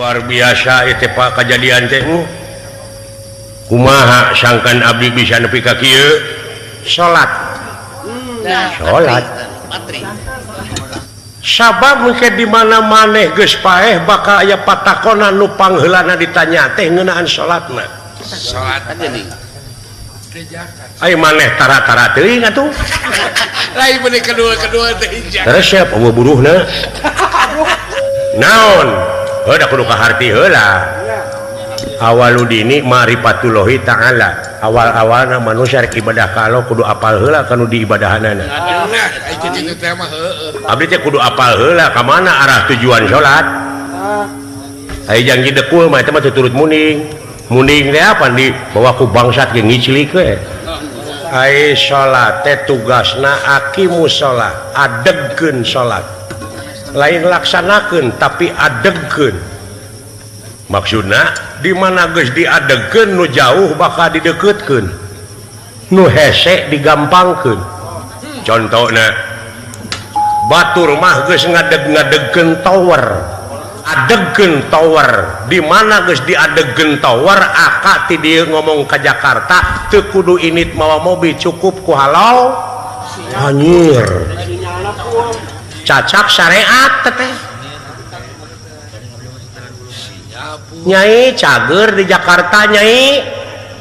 Luar biasa itu Pak kejadian teh. Kumaha sangkan abdi bisa nepi ka kieu? Salat. Salat. Sabab mungkin di mana maneh geus paeh bakal aya patakonan nu pangheulana ditanya teh ngeunaan salatna. Salat geuning. Ayo maneh tara-tara teuing atuh. Lain bener kedua-kedua teh hijau. Resep eueuh buruhna. Naon? Heuh da kudu kaharti heula. Awaludini ma'rifatullahi ta'ala. Awal-awalna manusia rek ibadah ka Allah kudu apal heula kanu diibadahanana. Nah, ai kitu teh mah heueuh. Abdi teh kudu apal heula ka mana arah tujuan salat. Ai janji dekul mah eta mah teu turut munding. Munding teh apa di bawa ku bangsat ge ngiclik we. Ai salat teh tugasna aqimus shalah, adegkeun salat. Lain laksanakeun tapi adegkeun. Maksudna di mana geus diadegkeun nu jauh bakal dideukeutkeun. Nu hese digampangkeun. Contohna batur mah geus ngadeg-ngadegkeun tower. Adegkeun tower. Di mana geus diadegkeun tower aka ti dieu ngomong ka Jakarta teu kudu init mawa mobil cukup ku halau. Anjir. Cacak syariat teteh. Nyai cager di Jakarta nyai.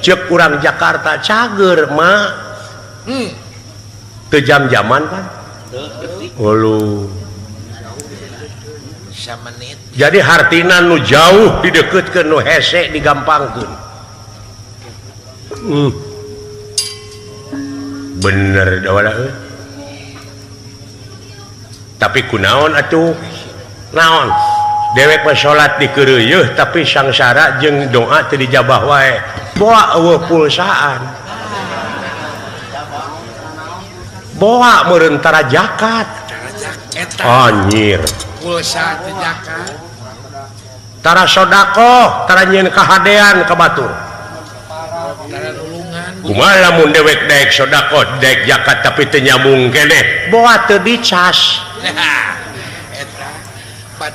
Ceuk urang Jakarta cager mah. Teu jam-jaman kan? Ulu. Samenit. Jadi hartina nu jauh dideukeutkeun nu hese digampangkeun. Bener da euy. Tapi kunaon atuh? Naon? Dewek mah salat dikeureuyeun tapi sangsara jeung doa teu dijabah wae. Boa eueuh pulsaan. Boa meureun tara zakat. Anjir. Pulsa teu zakat. Tara sedekah, tara nyieun kahadean ka batur. Tara nulungan. Kumaha lamun dewek daek sedekah, daek zakat tapi teu nyambung keneh. Boa teu dicas.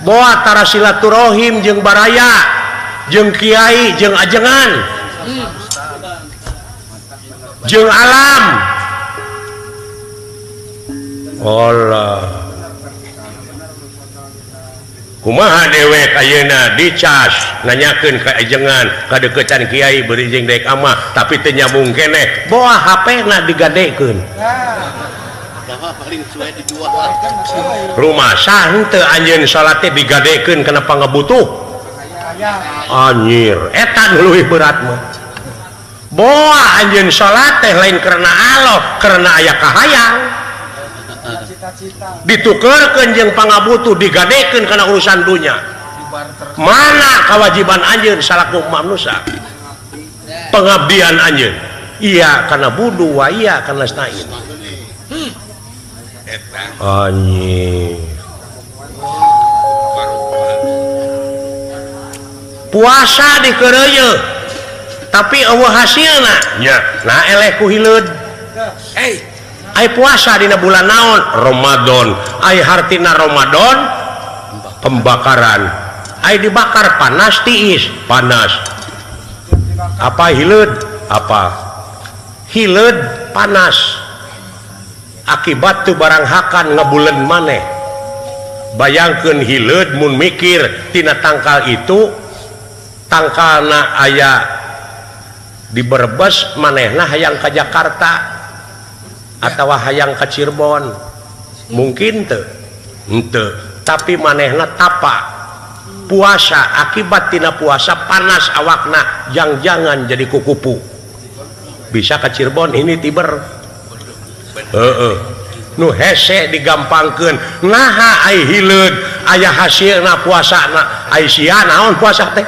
Boa tara silaturahim jeung baraya, jeung kiai, jeung ajengan, jeung alam. Allah. Kumaha dewek ayeuna dicas nanyakeun ka ajengan, kadeuketan kiai beureum jeung daek amah tapi teu nyambung keneh. Boa HP-na digadekeun. Rumah sah henteu anjeun salat teh digadekeun kana pangabutuh. Anjir, eta nu leuwih berat mah. Boa anjeun salat teh lain karena Allah, karena aya kahayang. Ditukerkeun jeung pangabutuh digadekeun kana urusan dunya. Mana kewajiban anjeun salaku manusia? Pengabdian anjeun. Iya kana budu wa iya kana nasta'in. Anjir. Puasa dikeureuyeun tapi eueuh hasilna nya. Nah eleh ku hileud. Hey, ai puasa dina bulan naon? Ramadan. Ai hartina Ramadan pembakaran. Ai dibakar panas tiis, panas. Apa hileud? Apa? Hileud panas. Akibat tu barang hakan ngebulen maneh. Bayangkeun hileud mun mikir tina tangkal itu tangkalna aya di Brebes manehna hayang ka Jakarta atawa hayang ka Cirebon. Mungkin teu? Henteu. Tapi manehna tapa puasa akibat tina puasa panas awakna jang-jangan jadi kukupu. Bisa ka Cirebon ini tiber. Heeh. Nu hese digampangkeun. Naha ai hileud aya hasilna puasana. Ai sia naon puasa teh?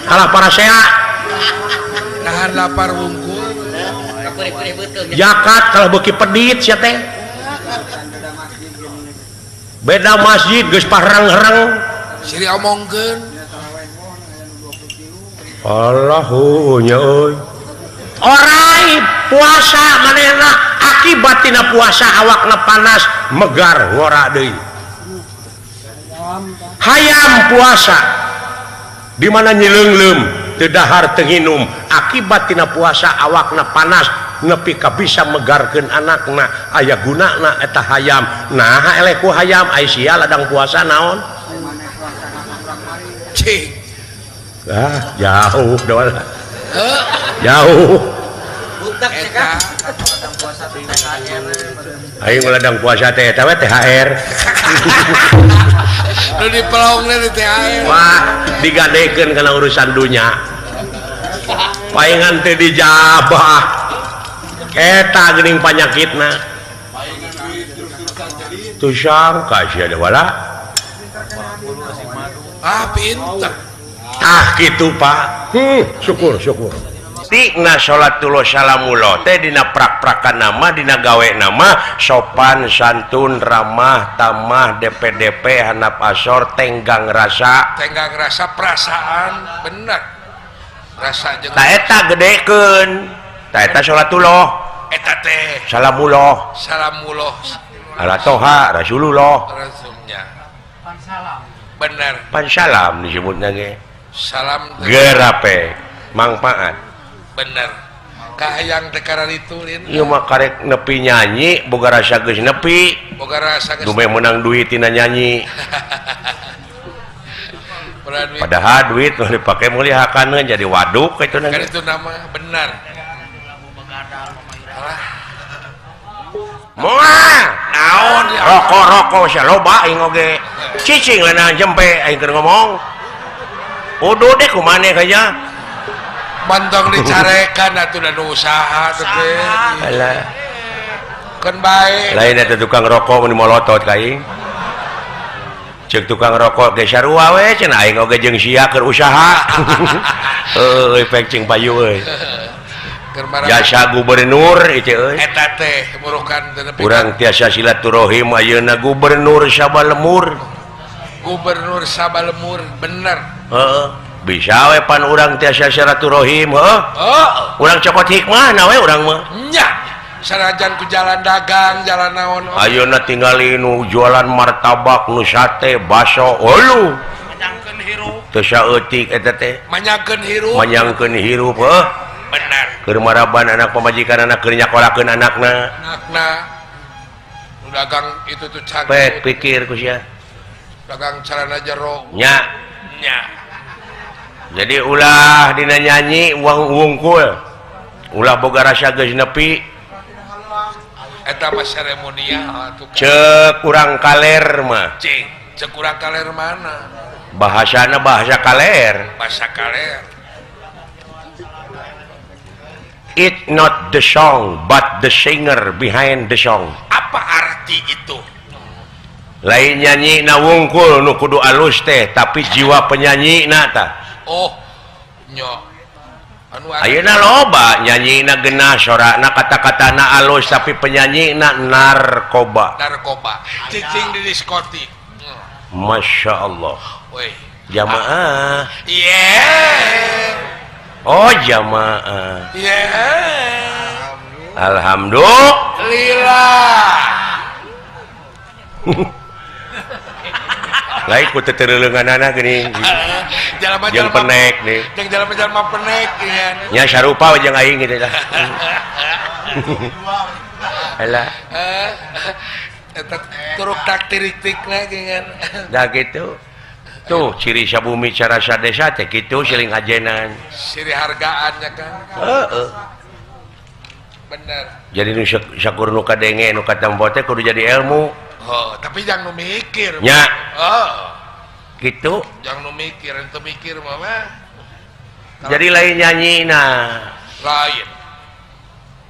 Kalah parasea. Nahan lapar wungkul. Zakat kalau beuki pedit sia teh. Beda masjid geus parang-rang. Siri omongkeun. Allahu nya euy. Orai puasa manehna akibat tina puasa awakna panas megar ngora deui. Hayam puasa Di mana nyileungleum teu dahar teu nginum akibat tina puasa awakna panas nepi ka bisa megarkeun anakna aya gunana eta hayam. Nah eleh ku hayam ai sia ladang puasa naon? Cing. Ah, jauh doang. Jauh. Eta. Aing ladang puasa teh eta we THR. Nu dipelongna di THR. Wah, digadekeun kana urusan dunya. Paingan teh dijabah. Eta geuning panyakitna. Tuh sangka sia wala. Ah, pinter. Ah gitu Pak. Syukur syukur. Tina salatullah salamullah teh dina prak-prakan nama dina gawe nama sopan santun ramah tamah DPDP hanap asor tenggang rasa perasaan bener rasa jeung ta eta gedekeun ta eta salatullah eta teh salamullah salamullah ala toha rasulullah rasulnya bener pan salam disebutna ge salam gerape mangpaat bener kahayang teh kararituin ieu mah karek nepi nyanyi boga rasa geus nepi boga rasa geus dumeh meunang duit tina nyanyi padahal duit nu dipake meuli hakaneun jadi waduk kitu kan itu nama bener moal naon rokok-rokok sia loba aing oge cicing leunang jempe aing keur ngomong uduh deh kumaneh kaya mantong dicarekan atuh da nu usaha teh. Alah. Keun bae. Lain eta tukang rokok mun molotot ka aing. Ceuk tukang rokok ge sarua we cenah aing oge jeung sia keur usaha. Heueuh pek cing payu euy. Jasa gubernur ieu euy. Eta teh murukan teh nepi. Urang tiasa silaturahim ayeuna gubernur Sabalemur. Gubernur Sabalemur bener. Heeh. Bisa we pan urang tiasa silaturahim heuh. Heeh. Urang cokot hikmah na we urang mah. Nya. Sanajan ku jalan dagang, jalan naon. Ayeuna tingali nu jualan martabak, nu sate, baso, oluh. Manyangkeun hirup. Teu saeutik eta teh. Manyangkeun hirup. Manyangkeun hirup heuh. Bener. Keur maraban anak pamajikan anak keur nyakolakeun anakna. Anakna. Nu dagang itu tuh cantik. Pek pikir ku sia. Dagang celana jero. Nya. Nya. Jadi ulah dina nyanyi uang wungkul ulah boga rasa geus nepi eta mah seremonial atuh ceuk urang kaler mah cing ceuk urang kaler mana bahasana bahasa kaler bahasa kaler it not the song but the singer behind the song. Apa arti itu? Lain nyanyi na wungkul nu kudu alus teh tapi jiwa penyanyi na tah. Oh, nya. Anu ayeuna loba nyanyina geunah sorana kata-katana alus tapi penyanyina narkoba. Narkoba. Cicing di diskotik. Masya Allah. Woi. Jamaah. Yeah. Oh, jamaah. Yeah. Alhamdulillah. Lain ku tetereuleuneunana geuning. Jeung penek nih. Jeung jalma-jalma penek nya. Nya sarupa we jeung aing kitu tah. Alah. Eta turuk taktik-tikna geuningan. Da kitu. Tuh ciri sabumi cara sadesa teh kitu siling ajenan. Siri hargaannya kan. Heeh. Bener. Jadi nu sakur nu kadenge nu katempo teh kudu jadi ilmu. Oh, tapi jangan nu mikir. Nya. Oh. Gitu. Jangan nu mikir, ente mikir mah. Jadi lain nyanyi nah. Lain.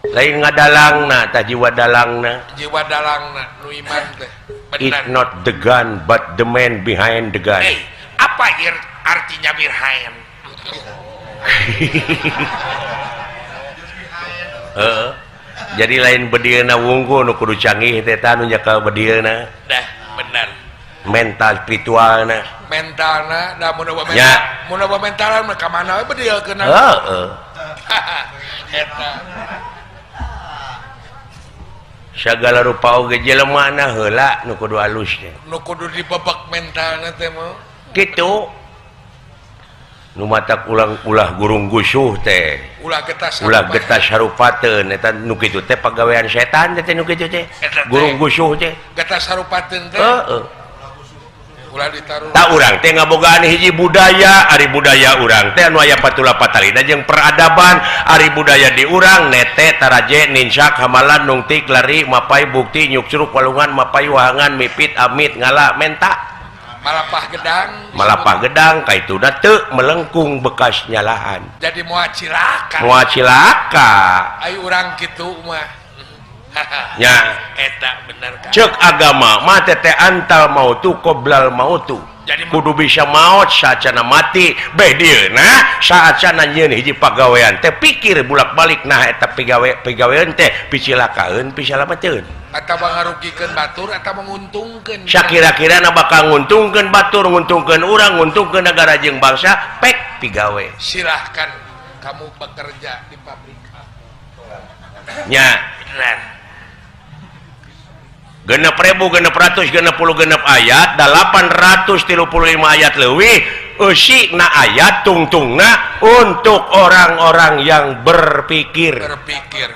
Lain ngadalangna tah jiwa dalangna. Jiwa dalangna nu iman teh. Benar. It not the gun but the man behind the gun. Hey, apa artinya behind? Heeh. Jadi lain bedilna wungkul nu kudu canggih teh tah nu nyekel bedilna. Dah, benar. Mental spiritualna. Mentalna da mun eueuh mental. Mun eueuh mentalan mah ka mana we bedil keuna. Heeh. Eta. Sagala rupa oge jelema na heula nu kudu alus teh. Nu kudu dibebek mentalna teh mah. Kitu. Nu matak ulang ulah gurung gusuh teh. Ulah getas ulah getas sarupateun eta nu kitu teh pagawean setan teh nu kitu teh. Gurung gusuh teh. Getas sarupateun teh. Heeh. Ulah ditaruh. Tak urang teh ngabogaan hiji budaya, ari budaya urang teh anu aya patula patalina jeung peradaban, ari budaya di urang nete taraje ninsak hamalan nungtik lari mapai bukti nyukcruk walungan mapai wahangan mipit amit ngala menta. Malapah gedang, malapah gedang kaituna teu melengkung bekas nyalahan. Jadi moal cilaka. Moal cilaka. Ai urang kitu mah. Nya eta bener kan. Ceuk agama mah teh antal mautu qoblal mautu. Jadi kudu bisa maot saacana mati. Beh dieuna saacana nyieun hiji pagawean teh pikir bulak-balik nah eta pigawean teh picilakaeun pisalamateun. Atau ngarugikeun batur atau menguntungkeun. Sakira-kira na bakal nguntungkeun batur, nguntungkeun urang, nguntungkeun negara jeung bangsa, pek pigawe. Silahkan kamu bekerja di pabrik. Nya. Bener. 6.666 ayat 835 ayat leuwih eusina ayat tungtungna untuk orang-orang yang berpikir. Berpikir.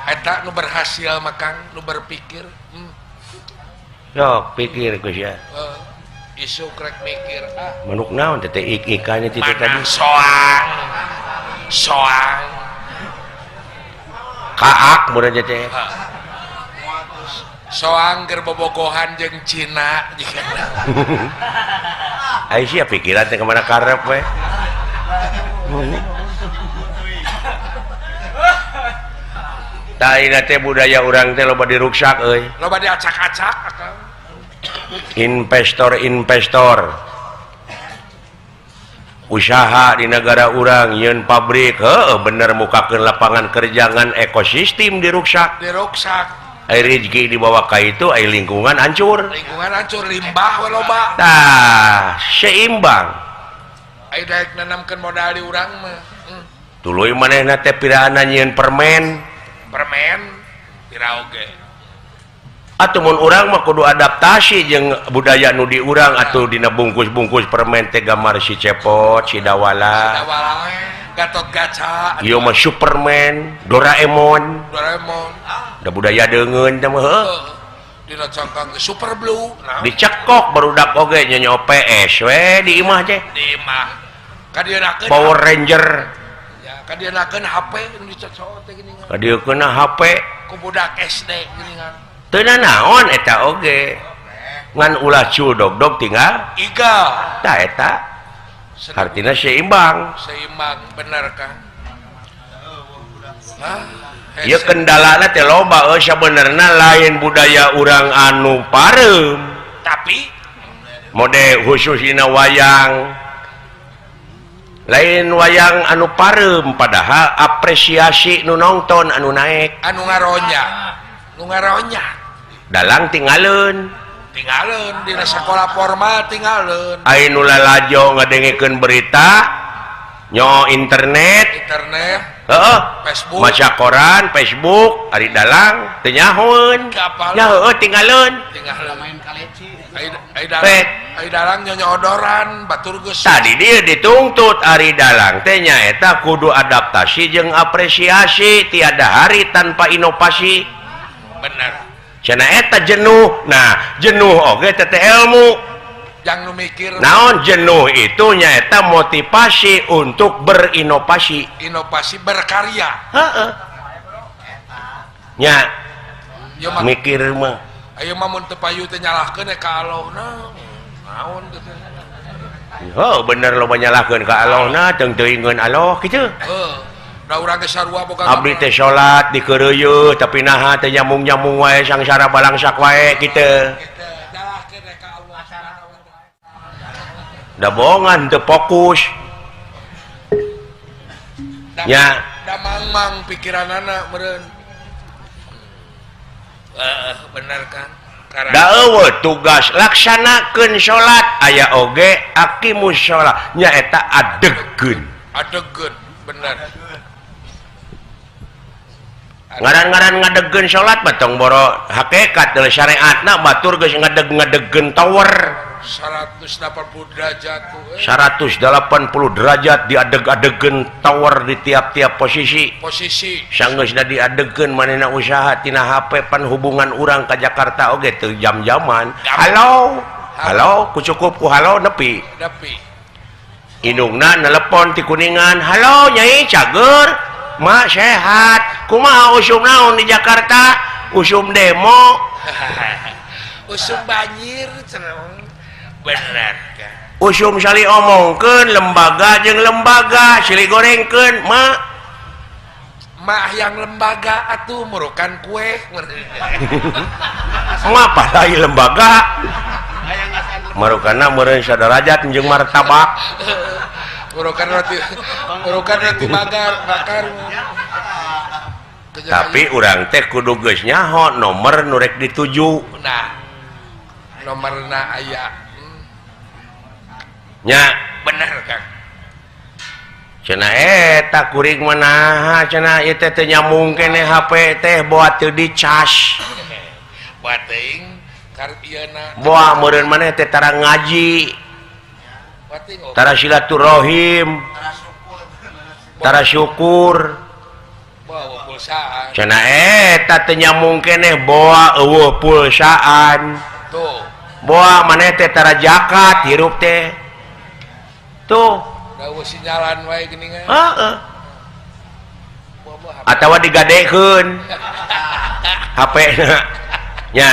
Eta nu berhasil makang nu berpikir. Sok pikir geus ya. Isu krek mikir ah. Manuk naon teh ik-ikannya ti tadi? Soang. Soang. Kaak meureun teh. Soang keur bobogohan jeung Cina jigana. Ai sia pikiran teh ka mana karep we. Tah teh budaya urang teh loba diruksak euy. Loba diacak-acak akang. Investor-investor usaha di negara urang nyieun pabrik heueuh bener mukakeun lapangan kerja ngan ekosistem diruksak. Diruksak. Ai rezeki dibawa ka itu ai lingkungan hancur. Lingkungan hancur limbah we loba. Tah, seimbang. Ai daek nanamkeun modal di urang mah. Tuluy manehna teh piraana nyieun permen. Permen pira oge. Atuh mun urang mah kudu adaptasi jeung budaya nu di urang atuh dina bungkus-bungkus permen teh gambar si Cepot, si Dawala. Si Dawala Gatot Kaca. Ieu mah Superman, Doraemon. Doraemon. Da budaya deungeun teh mah heuh. Dina cangkang Super Blue. Dicekok barudak oge nyanyo PS we di imah teh. Di imah. Kadieunakeun Power Ranger. Ya, kadieunakeun HP nu dicocok teh geuningan. Kadieukeun HP ku budak SD geuningan. Teu nanaon eta oge. Ngan ulah cul dog-dog tinggal iga. Tah eta. Artinya seimbang. Seimbang bener Kang. Nah, ieu kendalana teh loba euy sabenerna lain budaya urang anu pareum. Tapi mode khusus dina wayang. Lain wayang anu pareum padahal apresiasi nu nongton anu naek. Anu ngaronya. Nu ngaronya. Dalang tinggalun. Tinggalun dina sakola formal tinggalun. Ai nu lalajo ngadengekeun berita nyo internet. Internet. Heeh. Facebook. Maca koran, Facebook, ari dalang teu nyahoeun. Nya heueuh tinggalun. Tinggalun main kaleci. Ai dalang nyonyodoran batur geus. Tadi dia dituntut ari dalang teh nyaeta kudu adaptasi jeung apresiasi tiada hari tanpa inovasi. Bener. Cenah eta jenuh. Nah, jenuh oge teh ilmu. Yang nu mikir naon jenuh itu nyaeta motivasi untuk berinovasi. Inovasi berkarya. Heeh. Nya. Mikir mah. Ayo mah mun teu payu teh nyalahkeun ka Allahna. Naon kitu. Heuh, bener loba nyalahkeun ka Allahna teu teuingeun Allah kitu. Heuh. Da urang ge sarua boga abdi teh salat dikeureuyeut tapi naha teh nyambung-nyambung wae sangsara balangsak wae kitu. Da bohongan teu fokus. Nya da mangmang pikiranana meureun. Bener kan? Da eueuh tugas laksanakeun salat aya oge aqimus shalah nya eta adegkeun. Adegkeun bener. Ngaran-ngaran ngadegkeun salat mah tong boro hakikat deui syariatna batur geus ngadeg-ngadegkeun tower 180 derajat tuh. 180 derajat diadeg-adegkeun tower di tiap-tiap posisi. Posisi. Sanggeusna diadegkeun manehna usaha tina HP pan hubungan urang ka Jakarta oge teu jam-jaman. Halo. Halo, ku cukup ku halo nepi. Nepi. Indungna nelepon ti Kuningan. Halo Nyai cager. Mak sehat. Kumaha usum naon di Jakarta? Usum demo. Usum banjir cenah. Bener kan. Usum sali omongkeun lembaga jeung lembaga silih gorengkeun mak. Mak yang lembaga atuh murukan kue. Mapa lain lembaga. Marukana meureun sadarajat jeung martabak. Murukan roti bakar bakar. Tapi urang teh kudu geus nyaho nomor nu rek dituju. Nah, nomorna aya. Nya bener Kang. Cenah eta kuring mah naha cenah ieu teh teu nyambung keneh HP teh boa teu dicas. Boa teuing karep ieuna. Boa meureun maneh teh tara ngaji. Tara silaturahim. Tara syukur. Boa pulsaan. Cenah eta teu nyambung keneh boa eueuh pulsaan. Tuh. Boa maneh teh tara zakat hirup teh. Tuh. Dawa sinyalan wae geuningan. Heeh. Atawa digadekeun. HP-na. Nya.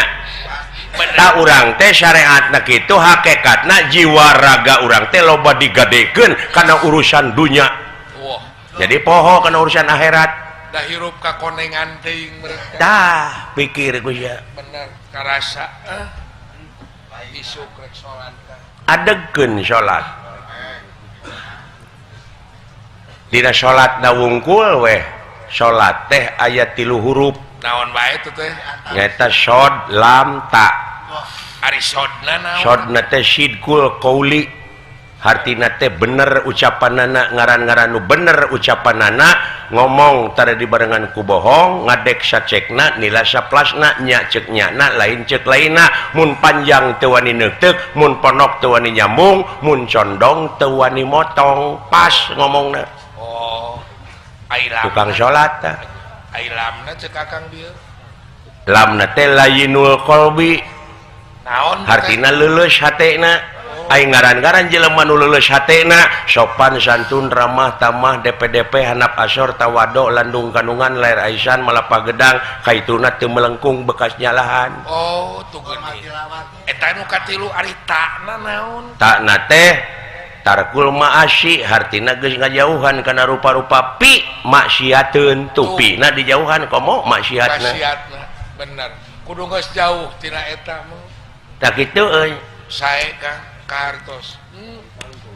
Tak urang teh syariatna kitu hakikatna jiwa raga urang teh loba digadekeun kana urusan dunya. Wah. Jadi poho kana urusan akhirat. Da hirup ka konengan teuing mereka. Tah, pikir ku sia. Bener karasa isuk rek salat. Adegkeun salat. Dina salat na wungkul weh. Salat teh aya 3 huruf. Naon wae teh teh? Nyaeta shod lam ta. Ari sodna naon? Sodna teh sidqul qauli. Hartina teh bener ucapanana, ngaran-ngaran nu bener ucapanana, ngomong tara dibarengan ku bohong, ngadek sacekna, nila saplasna, nya ceuk nyana, lain ceuk lainna, mun panjang teu wani neuteuk, mun ponok teu wani nyambung, mun condong teu wani motong, pas ngomongna. Oh. Ai lam. Tukang salat tah. Ai lamna ceuk Akang bieu. Lamna teh layinul qalbi. Naon? Hartina leuleus hatena. Ai ngaran-ngaran jelema nu leuleus hatena, sopan santun ramah tamah DPDP hanap asor tawado landung kandungan lair aisan malapa gedang kaituna teu melengkung bekas nyalahan. Oh, tuh geuning. Eta nu katilu ari takna naon? Takna teh tarkul maasi hartina geus ngajauhan kana rupa-rupa pi maksiateun tupina dijauhan komo maksiatna. Maksiatna bener. Kudu geus jauh tina eta mah. Tah kitu euy. Sae Kang. Kartos.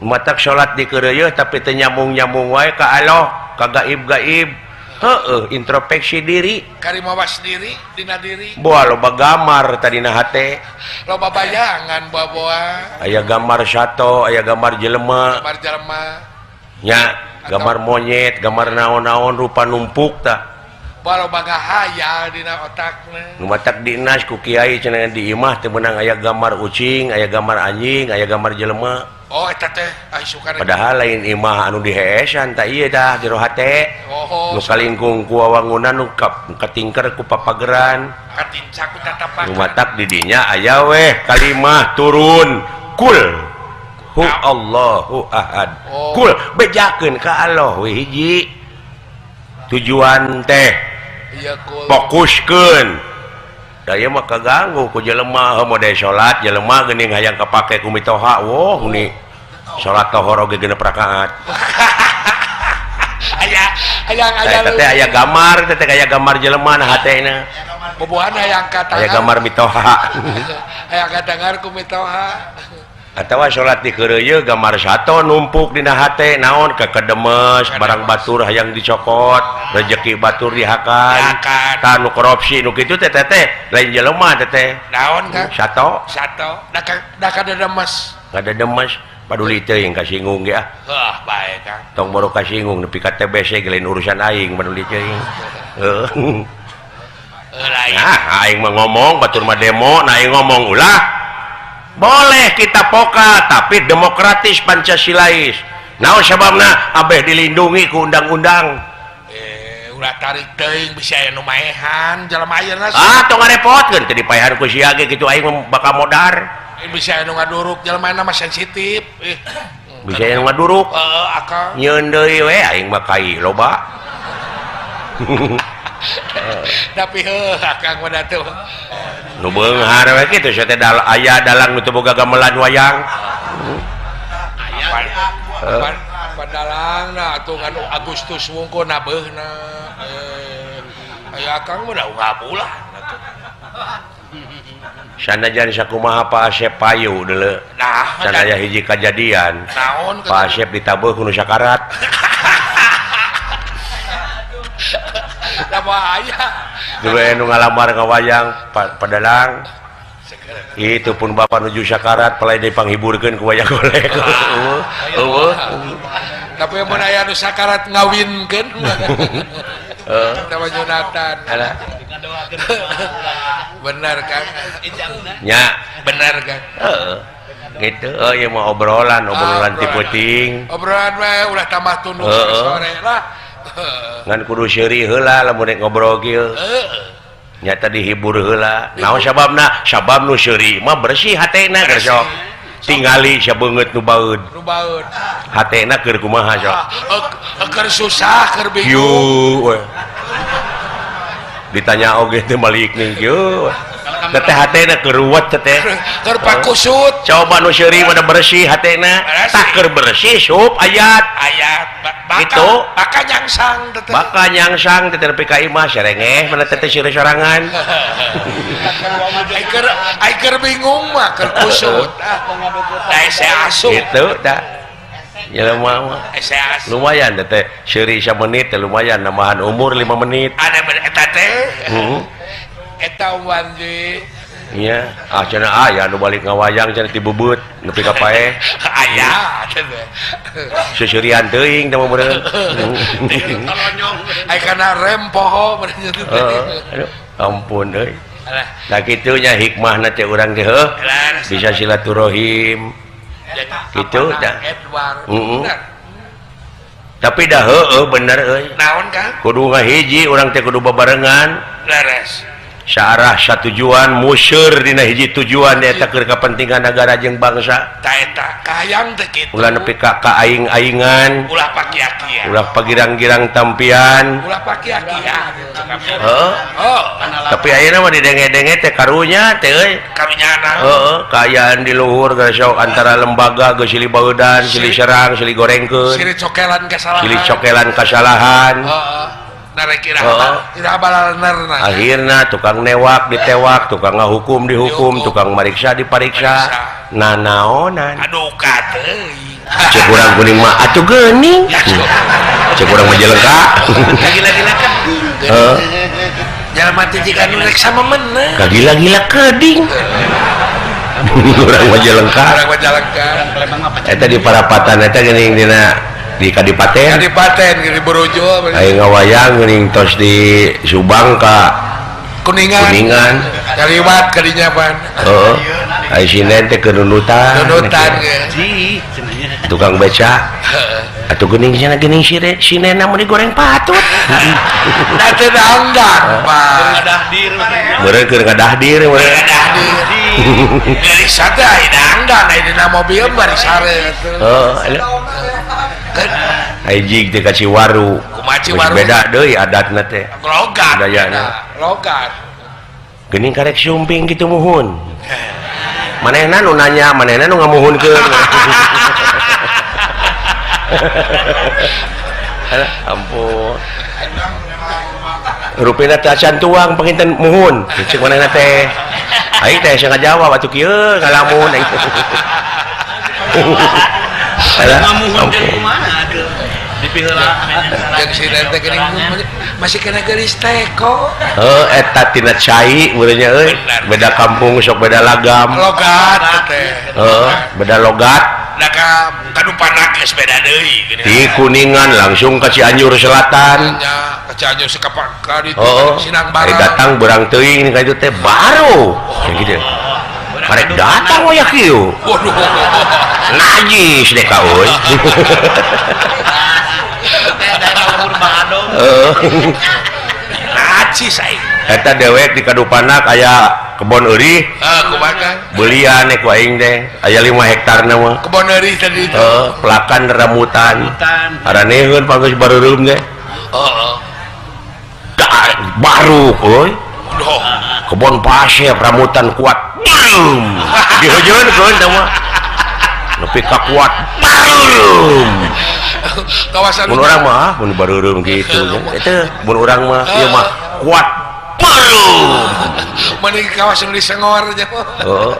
Matak salat dikeureuyeun tapi teu nyambung-nyambung wae ka Allah, ka gaib-gaib. Heueuh, introspeksi diri. Karimawas diri dina diri. Boa loba gambar tadina hate. Loba bayangan boa-boa. Aya gambar sato, aya gambar jelema. Gambar jelema. Nya, gambar monyet, gambar naon-naon rupa numpuk tah. Boa loba ngahayal dina otakna. Nu matak dinas ku kiai cenah di imah teu meunang aya gambar ucing, aya gambar anjing, aya gambar jelema. Oh eta teh ai sukana. Padahal lain imah anu diheesan tah ieu tah jero hate. Oh, nu kalingkung ku wawangunan nu katingker ku papageran. Katincak ku tatapakan. Nu matak di dinya aya weh kalimah turun kul hu Allahu ahad. Oh. Kul bejakeun ka Allah we hiji. Tujuan teh fokuskeun. Da ieu mah kaganggu ku jelema heuh mode salat jelema geuning hayang kapake ku mitoha woh meni salat tohor oge 6 rakaat. Aya hayang aya teh aya gambar teh aya gambar jelema na hatena. Bobohan hayang katangar. Aya gambar mitoha. Hayang katangar ku mitoha. Atawa salat dikeureuyeun gambar sato numpuk dina hate naon kekedemes barang batur hayang dicokot rejeki batur dihakan tah nu korupsi nu kitu teh teh lain jelema teh teh naon Kang sato sato da kadedemes kadedemes paduli teuing kasinggung ge ah heuh bae Kang tong boro kasinggung nepi ka TBC ge lain urusan aing paduli teuing heuh. Nah, aing mah ngomong batur mah demo, nah aing ngomong ulah. Boleh kita pokal tapi demokratis Pancasilais. Naon sababna abeh dilindungi ku undang-undang. Ulah tarik teuing bisa aya nu maehan jalma ayeuna. Ah, tong ngarepotkeun teu dipaehan ku sia ge kitu aing bakal modar. Bisa aya nu ngaduruk jalma ayeuna mah sensitif. Bisa aya nu ngaduruk. Heeh, akang. Nyeun deui we aing mah kai loba. Tapi heuh akang mah teu. Nu beunghar we kitu sia teh aya dalang nu teu boga gamelan wayang. Apa dalang nah atuh anu Agustus wungkul nabeuna. Aya akang mah da ngabulah atuh. Sanajan sakumaha Pak Asep payu deuleu. Nah, sanaya hiji kajadian. Naon Pak Asep ditabeuh ku nu sakarat. Da bahaya. Dulu nu ngalamar ngawayang padalang. Itu pun bapak nuju sakarat pelai dipanghiburkeun ku wayang golek. Eueuh. Tapi mun aya nu sakarat ngawinkeun. Heeh. Sama Jonathan. Alah. Benar kan? Nya, benar kan? Heeh. Gitu, oh ieu mah obrolan, obrolan ti peuting. Obrolan we ulah tambah tunduk sore lah. Ngan kudu seuri heula lamun rek ngobrol kieu. Heeh. Nyata dihibur heula. Naon sababna? Sabab nu seuri mah bersih hatena keur sok. Tingali sabeungeut nu baeud. Nu baeud. Hatena keur kumaha sok? Keur susah, keur bingung. Kieu we. Ditanya oge teh balik ning kieu. Teh hatena keur ruwet teh. Keur pakusut. Coba nu seuri mah bersih hatena. Tah keur bersih sup ayat. Ayat gitu. Baka nyangsang teh. Baka nyangsang teh nepi ka imah serengeh mana teh seuri sorangan. Ai keur bingung mah keur kusut. Da hese asup. Gitu da. Jelema mah. Lumayan teh seuri samenit teh lumayan nambahan umur 5 menit. Ada eta teh. Heeh. Eta wanji. Iya, ah cenah aya nu balik ngawayang cenah ti bebeut nepi ka paeh. Aya teh. Seuseurian teuing teh mah meureun. Ai kana rem poho meureun. Heeh, aduh, ampun euy. Nah kitu nya hikmahna teh urang teh heuh. Bisa silaturahim. Kitu dah. Heeh. Tapi dah heueuh bener euy. Naon Kang? Kudu ngahiji urang teh kudu babarengan. Leres. Searah satujuan museur dina hiji tujuan eta keur kapentingan negara jeung bangsa. Ta eta kahayang teh kitu. Ulah nepi ka aing-aingan, ulah pakia-kia. Ulah pagirang-girang tampian, ulah pakia-kia. Heeh. Oh, tapi ayeuna mah didenge-denge teh karunya teh euy. Karunyana. Heeh, kaayaan di luhur geus sok antara lembaga geus silih baudan, silih serang, silih gorengkeun. Silih cokelan kasalahan. Silih cokelan kasalahan. Heeh. Akhirna tukang newak ditewak, tukang ngahukum dihukum, tukang mariksa dipariksa. Nanaonan. Aduh kateuing. Cek urang kuning mah atuh geuning. Cek urang mah jelengka. Gila-gila keding. Heeh. Jalma teh jiga nu rek sama menang. Kagila-gila keding. Urang mah jelengka. Urang mah jelengka. Eta di parapatan eta geuning dina di Kadipaten. Kadipaten di Borojol. Aing ngawayang geuning tos di Subang ka Kuningan. Kuningan. Kaliwat kadinya pan. Heeh. Ai sinden teh keur nundutan. Nundutan ge. Tukang beca. Atuh geuning cenah geuning sinena mun digoreng patut. Da teu dangdang, Pak. Meureun keur ngadahdir meureun. Ngadahdir. Geulis teh ai dangdan ai dina mobil bari sare atuh. Heeh. Ai jig teh ka Ciwaru. Kumaha Ciwaru? Beda deui adatna teh. Logat. Budayana. Logat. Geuning karek sumping kitu muhun. Manehna nu nanya, manehna nu ngamuhunkeun. Alah, ampun. Rupina teh acan tuang panginten muhun. Cek manehna teh. Aing teh asa ngajawab atuh kieu ngalamun aing. Alah, ampun. Masih kena gelis teko. Heuh, eta tina cai meureun nya euy. Beda kampung sok beda lagam. Logat teh. Heuh, beda logat. Da ka Kadupanak geus beda deui geuning. Di Kuningan langsung ke Cianjur Selatan. Nya, ke Cianjur sekapak ka ditu Sinang Barang. Datang berang teuing ka ditu teh baru. Gitu. Karek datang we kieu. Waduh. Najis deh ka euy. Najis aing. Eta dewek di Kadupanak aya kebon eurih. Heeh, kumaha Kang? Belian ku aing teh. Aya 5 hektar na mah. Kebon eurih tadi itu. Heeh, pelakan rambutan. Araneheun bagus bareureum teh. Heeh. Baru euy. Waduh. Kebon pasir rambutan kuat. Boom. Dihujeun keun teh mah. Nepi ka kuat. Boom. Kawasan mun urang mah mun bareureum kitu nya. Eta mun urang mah ieu mah kuat. Boom. Mending kawasan di Sengor aja. Heeh.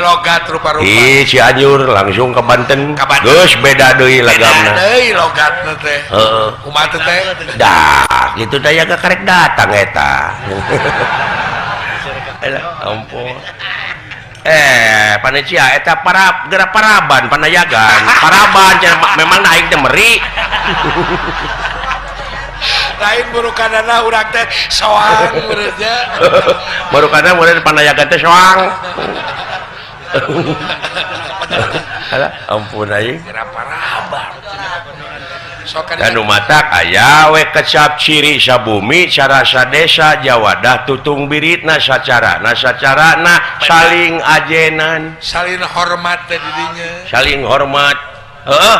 Logat rupa-rupa. Ih, Cianjur langsung ke Banten. Geus beda deui lagamna. Beda deui logatna teh. Heeh. Kumaha teh? Dah, kitu teh ya karek datang eta. Alah, ampun. Panitia eta para gerak paraban panayagan. Paraban memang naik teh meri. Lain burukanana urang teh soang meureun nya. Burukana meureun panayagan teh soang. Alah, ampun aing. Gerak paraban. Dan matak aya we kecap ciri sabumi carasa desa jawadah tutung biritna sacarana sacarana saling ajenan saling hormat teh didinya saling hormat heeh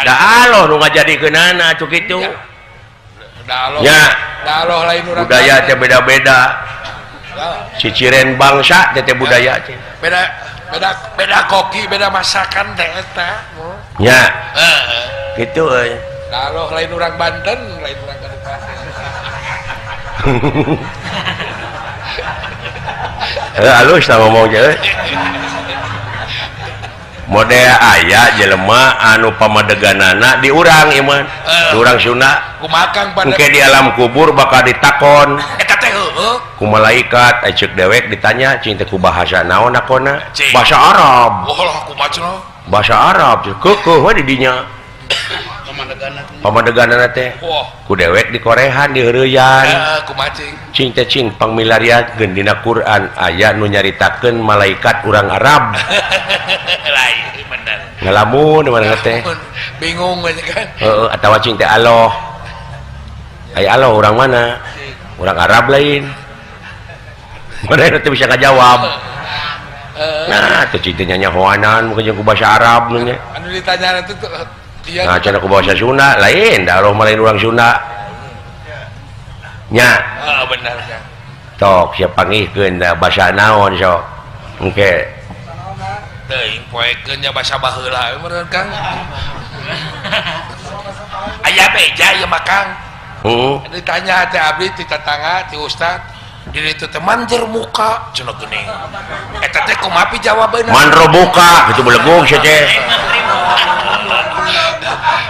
da aloh nu ngajadikeunana atuh kitu da aloh nya da aloh lain urang budaya teh beda-beda ciciren bangsa teh teh budaya teh beda beda beda koki beda masakan teh eta nya heeh gitu euy. Aloh lain urang Banten, lain urang Kabupaten. Heuh alus tah ngomong teh euy. Model aya jelema anu pamadeganana di urang ieu mah. Di urang Sunda. Kumaha Kang pada engke di alam kubur bakal ditakon. Eta teh heueuh. Ku malaikat ceuk dewek ditanya cing teh ku bahasa naon nakona? Bahasa Arab. Wah, kumaha cenah? Bahasa Arab keukeuh we di dinya. Pamadeganana teh ku dewek dikorehan diheureyan kumaha cing cing teh cing pangmilariakeun dina Quran aya nu nyaritakeun malaikat urang Arab. Lain bener ngalamun mana teh bingung we kan heeh atawa cing teh aloh aya aloh urang mana urang Arab lain mana teh bisa ngajawab. Nah teh cing teh nyanyahoanan mungkin jeung ku bahasa Arab nya anu ditanya itu dia. Nah, cara ku bahasa Sunda lain, da aloh mah lain urang Sunda. Nya. Heeh, bener nya. Tok sia pangihkeun da basa naon sok. Engke. Teuing poekeun nya basa baheula we meureun Kang. Aya beja ieu mah Kang. Heeh. Ditanya teh abdi ti tetangga ti ustad, diri itu teh manjer muka cenah geuning. Eta teh kumaha pi jawabeunna? Manro buka kitu belegug sia teh.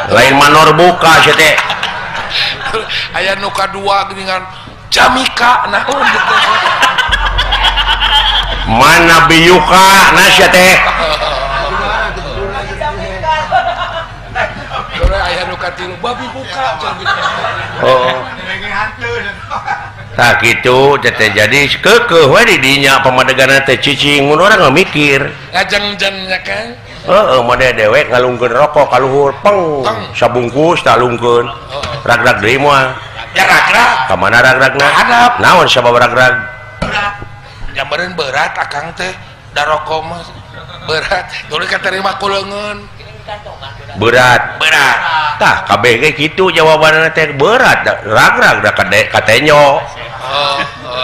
Lain manor buka sia teh. Aya nu kadua geuningan jamika naon gitu. Mana biyuka na sia teh. Aya nu katilu babi buka cenah. Oh. Tah kitu teh jadi keukeuh we di dinya pamadeganna teh cicing mun urang mikir. Ngajeng-jeng nya Kang. Heeh, mode dewek ngalungkeun rokok ka luhur peng sabungkus talungkeun. Ragrag deui moal. Ya ragrag. Ka mana ragragna? Naon sabab ragrag? Nyamperin berat akang teh da rokok mah berat. Tuluy katerima ku leungeun. Berat. Berat. Tah kabeh ge kitu jawabanna teh berat ragrag da katenyo.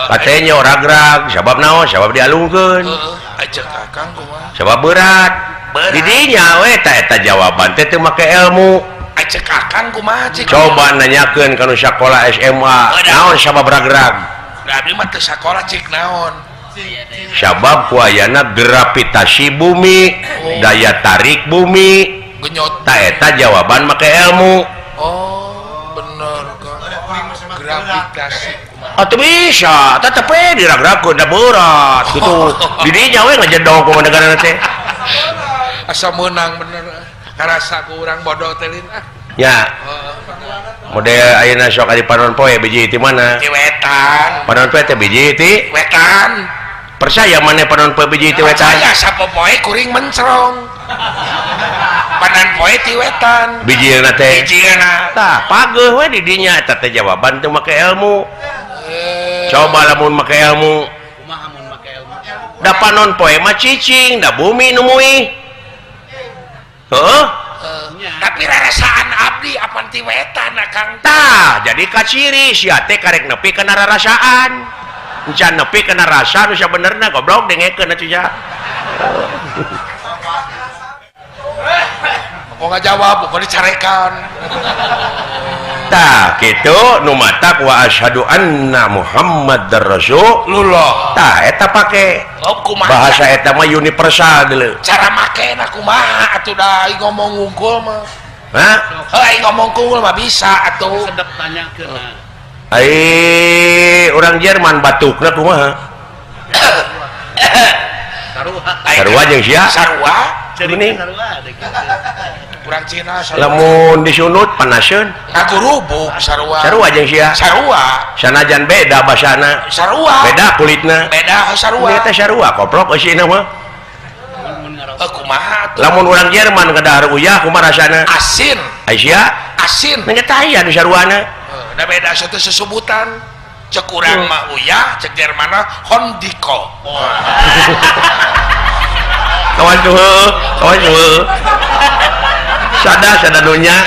Katenyo ragrag sabab naon? Sabab dialungkeun. Heeh, ajak akang kumaha? Sabab berat. Didinya we eta eta jawaban teh teu make ilmu. Acek akang kumaha cik? Coba nanyakeun ka nu sakola SMA, naon sabab ragrag? Da abdi mah teu sakola cik naon? Sabab ku ayana gravitasi bumi, daya tarik bumi. Genyot. Ta eta jawaban make ilmu. Oh, bener Kang. Gravitasi. Atuh bisa, tetep we diragragkeun da berat kitu. Didinya we ngajedog ku negarana teh. Asa meunang bener. Karasa ku urang bodoh teh lin ah. Ya. Model ayeuna sok di panon poe biji ti mana? Ti wetan. Panon poe teh biji ti wetan. Percaya maneh panon poe biji ti wetan? Percaya sapopoe kuring mencrong. Panon poe ti wetan. Bijina teh. Bijina. Tah, pageuh we di dinya eta teh jawaban teu make ilmu. Coba lamun make ilmu. Kumaha mun make ilmu? Da panon poe mah cicing, da bumi nu muih. Heuh? Tapi rarasaan abdi apan ti wetan Kang. Tah, jadi kaciri sia teh karek nepi kana rarasaan. Encan nepi kana rasa nu sabenerna goblok dengekeun atuh sia. Kok ngajawab, kok dicarekan. Tah, kitu nu matak wa asyhadu anna Muhammadar Rasulullah. Tah, eta pake. Oh, kumaha? Bahasa eta mah universal deuleu. Cara makena kumaha atuh da aing ngomong wungkul mah. Hah? Heuh aing ngomong wungkul mah bisa atuh. Sedep tanyakeun. Ai urang Jerman batukna kumaha? Sarua. Sarua jeung sia? Sarua. Geuning. Urang Cina sarua. Lamun disunut panaseun. Ngagurubuk sarua. Sarua jeung sia? Sarua. Sanajan beda basana. Sarua. Beda kulitna. Beda sarua. Ieu teh sarua koplok eusina mah. Kumaha atuh? Lamun urang Jerman kadahar uyah kumaha rasana? Asin. Ai sia? Asin. Nya teh aya nu saruana. Da beda satu sesebutan. Cek urang mah uyah, cek Jerman mah hondiko. Kawan tuh, kawan tuh. Sada sada dunya.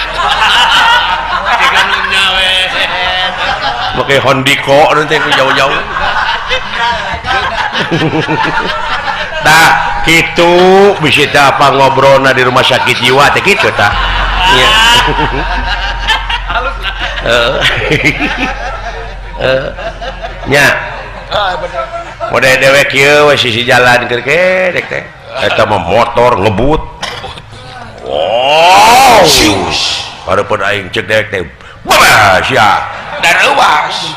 Tiga nunya we. Make hondiko nanti jauh-jauh. Tah, kitu bisi teh apa ngobrolna di rumah sakit jiwa teh kitu tah. Nya. Nya. Bener. Model dewek kieu we sisi jalan keur dek teh. Eta mah motor ngebut. Wow. Hareupeun aing cek dewek teh. Wah, sia. Dan euas.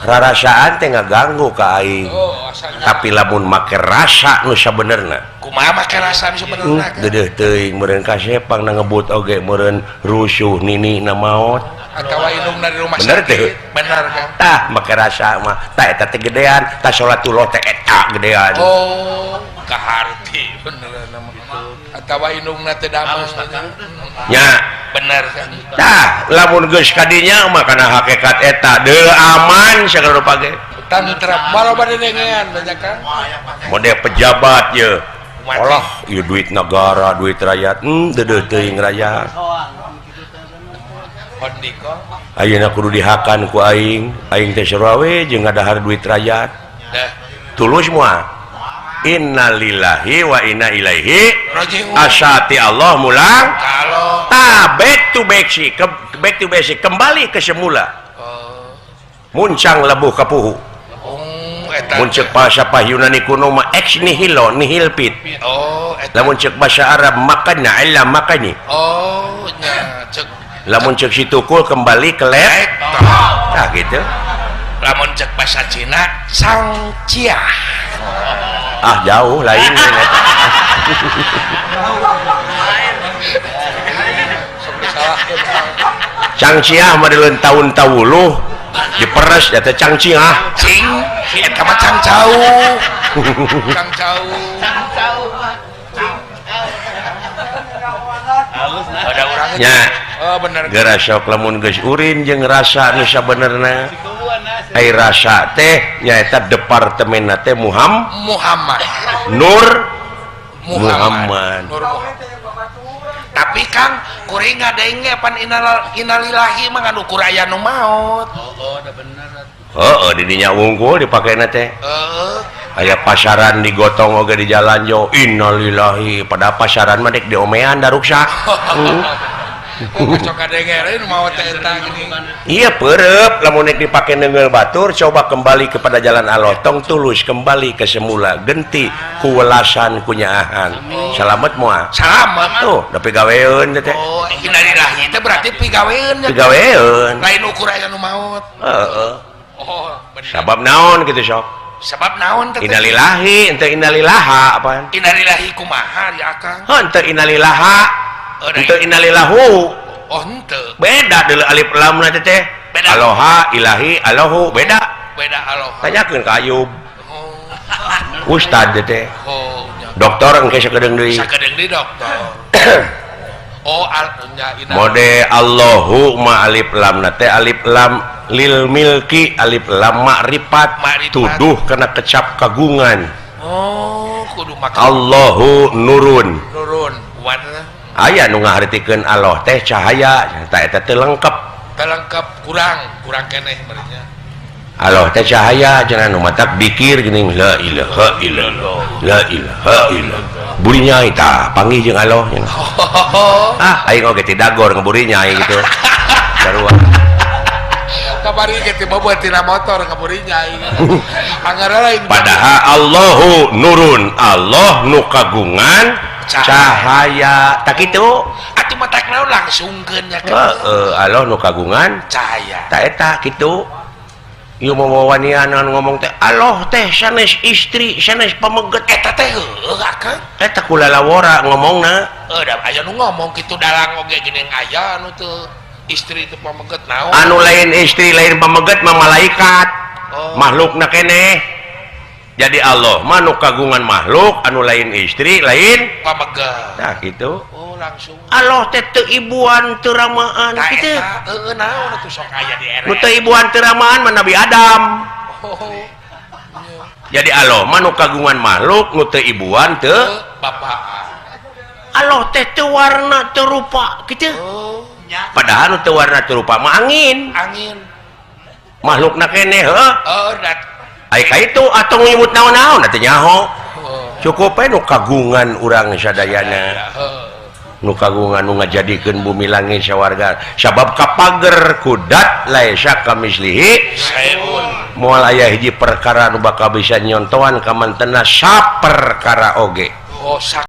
Rarasaan teh ngaganggu ka aing. Oh, tapi lamun make rasa nu sabenerna. Kumaha make rasa nu sabenerna? Deudeuh teuing meureun kasepang na ngebut oge meureun rusuh nini na maot. Atawa indungna di rumah bener sakit. Teh? Bener kan? Tah make rasa mah. Tah eta teh gedean, tah salatullah teh eta gedean. Oh, kaharti bener mah. Atawa indungna teh damang. Nya, bener kan? Tah, lamun geus ka dinya mah kana hakikat eta deul aman sagala rupa ge. Tantram maloba dengean banyak kan? Mode pejabat ye. Alah, ieu duit negara, duit rakyat. Deudeuh teuing rakyat. Ayeuna kudu dihakan ku aing, aing teh sarua we jeung ngadahar duit rakyat. Tulus moal. Innalillahi wa inna ilaihi raji'un. Asati Allah mulang. Kalau ta back to basic, back to basic, kembali ke semula. Muncang lebuh ka puhu. Mun ceuk bahasa Yunani kuno mah ex nihilo nihil pit. Oh, eta. Lamun ceuk bahasa Arab makana illa makani. Oh, nya ceuk. Lamun ceuk si tukul kembali ke lab. Tah gitu. Lamun ceuk bahasa Cina sang cia. Ah jauh lain. Cangciah mah dileun taun tawuluh diperes eta cangciah. Cing eta mah cangcau. Cangcau. Cangcau. Ada urang nya. Oh bener. Geura sok lamun geus urin jeung rasa nu sabenerna. Ai rasa teh nyaeta departemenna teh Muhammad. Nur Muhammad. Nur Muhammad. Tapi Kang kuring ngadenge pan innalillahi mah ngan ukur aya nu maot. Oh, da bener. Heeh, di dinya wungkul dipakena teh. Heeh. Aya pasaran digotong oge di jalan jo innalillahi pada pasaran mah dek diomean da ruksak. Iya perep lamun nek dipake neunggeul batur coba kembali kepada jalan Allah tong tulus kembali ke semula genti kuwelasan kunyaahan. Salamet moal? Salamet tuh da pigaweun teh. Oh, innalillahi teh berarti pigaweun. Pigaweun. Lain ukur aya nu maot. Heeh. Oh, bener. Sabab naon kitu sok? Sebab naon teh? Innalillahi ente innalillaha apaan? Innalillahi kumaha ya Akang? Henteu innalillaha. Henteu innalillahu. Oh henteu. Beda deuleu alif lam na teh. Aloha ilahi alohu beda. Beda aloha. Tanyakeun ka Ayub. Oh. Ustad teh. Oh nya. Dokter engke sakedeung deui. Sakedeung deui dokter. Oh nya inna. Mode Allahu ma alif lam na teh alif lam lil milki alif lam ma'rifat tuduh kana kecap kagungan. Oh kudu make Allahu nurun. Nurun warna. Aya nu ngahartikeun Allah teh cahaya ta eta teh lengkap. Teh lengkap kurang keneh merenya. Allah teh cahaya cenah nu matak dikir geuning la ilaha illallah la ilaha illallah. Buri nyai tah panggih jeung Allah cenah. Ah aing oge teh dagor ngeburi nyai gitu. Sarua. Kamari ge teh boboh tina motor ngeburi nyai. Anggar lain. Padahal Allahu nurun, Allah nu kagungan cahaya. Tak kitu. Atuh matak naon langsungkeun nya. Heeh, Allah nu kagungan cahaya. Ta eta kitu. Ieu mawawanian ngomong teh Allah teh sanes istri, sanes pameget eta teh heueuh Akang. Eta kulalawora ngomongna. Heuh da aya nu ngomong kitu dalang oge geuning aya anu teu istri teu pameget naon. Anu lain istri lain pameget mah malaikat. Oh. Makhlukna keneh. Jadi Allah mah nu kagungan makhluk anu lain istri lain pameget. Tah kitu. Oh langsung. Allah teh teu ibuan teu ramaan kitu. Heueuh naon atuh sok aya di era. Nu teu ibuan teu ramaan mah Nabi Adam. Oh. Jadi Allah mah nu kagungan makhluk nu teu ibuan teu bapaan. Allah teh teu warna teu rupa kitu. Oh. Padahal nu teu warna teu rupa mah angin. Angin. Makhlukna keneh heuh. Heuh dat. Ai ka itu atau nyebut naon-naon teh nyaho. Cukup we nu kagungan urang sadayana. Nu kagungan nu ngajadikeun bumi langit sawarga. Sabab kapager kudat laisa kamislihi saeun. Moal aya hiji perkara nu bakal bisa nyontohan ka mantena saperkara oge. Oh,